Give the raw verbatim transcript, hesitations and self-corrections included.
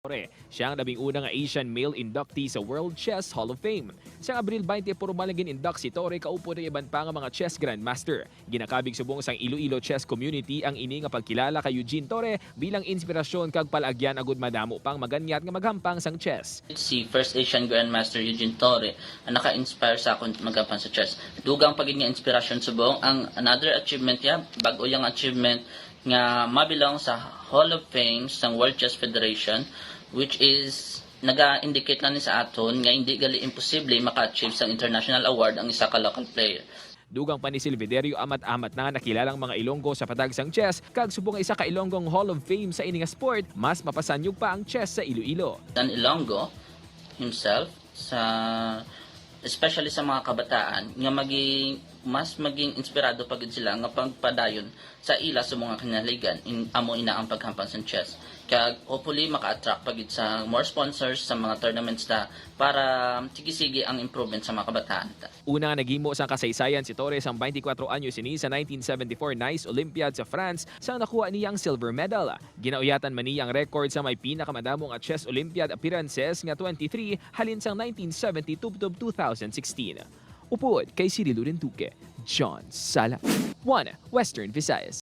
Torre. Siya ang labing una nga Asian male inductee sa World Chess Hall of Fame. Sa Abril twenty, pormal nga gin-induct si Torre kaupod ang iban pa nga mga chess grandmaster. Ginakabig subong sang Iloilo chess community ang ini nga pagkilala kay Eugene Torre bilang inspirasyon kag palaagyan agud madamo pang maganyat nga maghampang sang chess. Si First Asian Grandmaster Eugene Torre ang naka-inspire sa akon maghampang sa chess. Dugang pa gid nga inspirasyon subong ang another achievement niya, bag-o yang achievement nga mabilong sa Hall of Fame sang World Chess Federation, which is naga-indicate lang ni sa aton nga hindi gali imposible maka-achieve sang international award ang isa ka local player. Dugang pa ni Silvederio, amat-amat na nakilalang mga Ilonggo sa patag sang chess, kag subong nga isa ka Ilonggong Hall of Fame sa ini nga sport, mas mapasanyog pa ang chess sa Iloilo. An Ilonggo himself, sa, especially sa mga kabataan, nga maging, mas maging inspirado pa gid sila nga pagpadayon sa ila sa mga kinahaligan, in, amo ina ang paghampang sa chess. Kag hopefully maka-attract pa gid sa more sponsors sa mga tournaments ta para sige-sige ang improvement sa mga kabataan ta. Una nga naghimo sang kasaysayan si Torre sang twenty-four anyos ini sa nineteen seventy-four Nice Olympiad sa France, sang nakuha niya ang silver medal. Ginauyatan man niya ang record sa may pinakamadamo nga chess Olympiad appearances nga twenty-three halin sang nineteen seventy tubtob two thousand sixteen. Upod kay Cirilo Renduque, John Sala, One Western Visayas.